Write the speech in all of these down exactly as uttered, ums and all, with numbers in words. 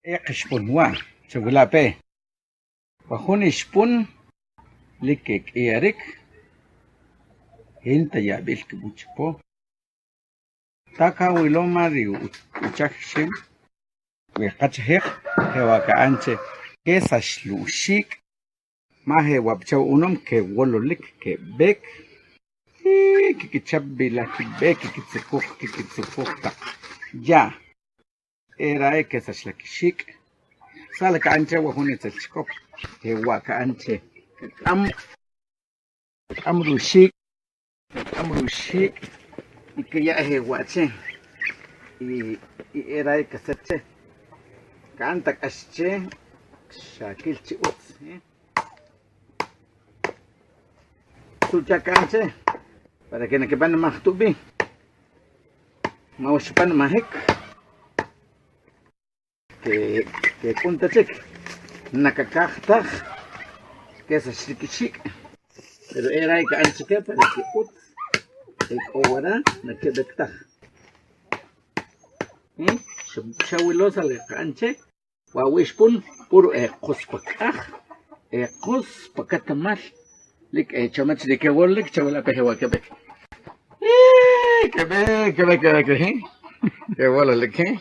Eq ixpun wa', chawila' pe. Wa jun ixpun lik kek'iyarik, jinta yab'il kib'uchapo. Ta kawilo ma ri u-, uchajixim, we kachajiq, jewa' ka'an che kesax lu'xik', ma jewa' pacha u'unom kewololik keb'ek, y kikichap b'i la kib'e, kikitzukuj, kikitzukuj taq ya'. E ra'i kesax la kixik'. Sa' la ka'an che wa jun itzel chikop, jewa' ka'an che kak'am, kak'am ruxik', kak'am ruxik', y keya' jewa' che, y, y e ra'i kesach che. Ka'an ta k'ax che xa kil chi utz, ¿eh? Su'chak ka'an che, para que na kepanamaj tub'i, ma wa xpanamajik, ke, kek'un ta chik, na kakaj taj, kesax ri kixik'. Pero e ra'i ka'an chike para que utz e k'o wara na keb'ek taj. ¿Eh? Xa, xawilo sa' le ka'an che. Wa wixpun puro e qus pa k'aj, e qus pa katamal, lik e chomach ri kewololik, chawila' pe jewa' keb'ek. ¡Eh! Keb'ek, keb'ek, keb'ek, ¿eh? Kewololik, ¿eh?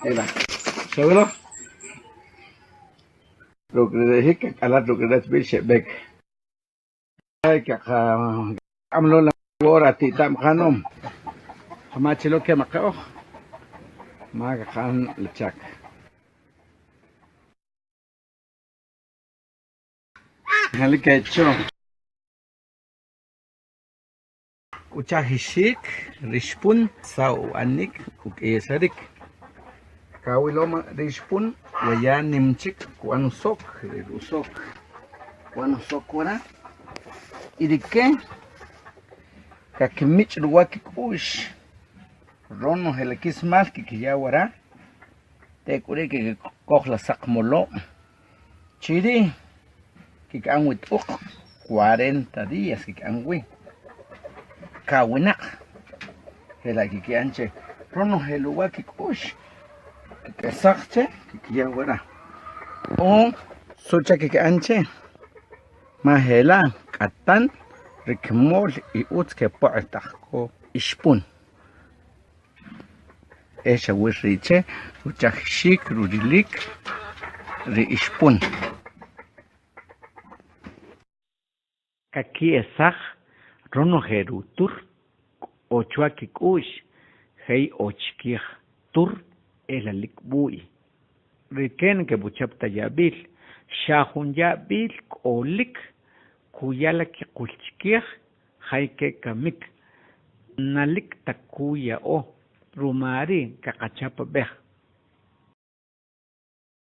Jela'. Xawilo. Ruk' ri rejik kak'ala' ruk' ri rachb'il xeb'ek. Ay, kaqak'am lo la wora ti'tab' qanom. Qamachilo kemaqe'oj, ma kaqa'an la chak. Jalik kecho. Uchajixik ri xpun, sa' u'anik uk'iyexarik. Kawilom ri xpun, we ya nim chik ku'an usok, ri usok ku'an usok wara. Y rike kakimich' ruwa kik'u'x, ronojel kismal kikiya' wara. Tek'uri' kikikoj la saq molob'. Chiri' kiki'an wi t'uq, cuarenta días kiki'an wi. Kawinaq. Jela' kiki'an che ronojel uwa kik'u'x, kik'esaj che, kikiya' wara. O su'chak kiki'an che, ma jela' k'atan ri kimol y utz kepoq'etaj ko ixpun. E xawil ri' che ruchajixik rurilik ri ixpun. Kaki'esaj ronojel rutur k'o chwa kik'u'x, jey o chikij tur e la lik b'u'y. Rike na keb'uchap ta yab'il, xa jun yab'il k'olik kuya la kiqul chikij, jay kekamik, na lik ta kuya'o, ruma ri' kaqachapab'ej.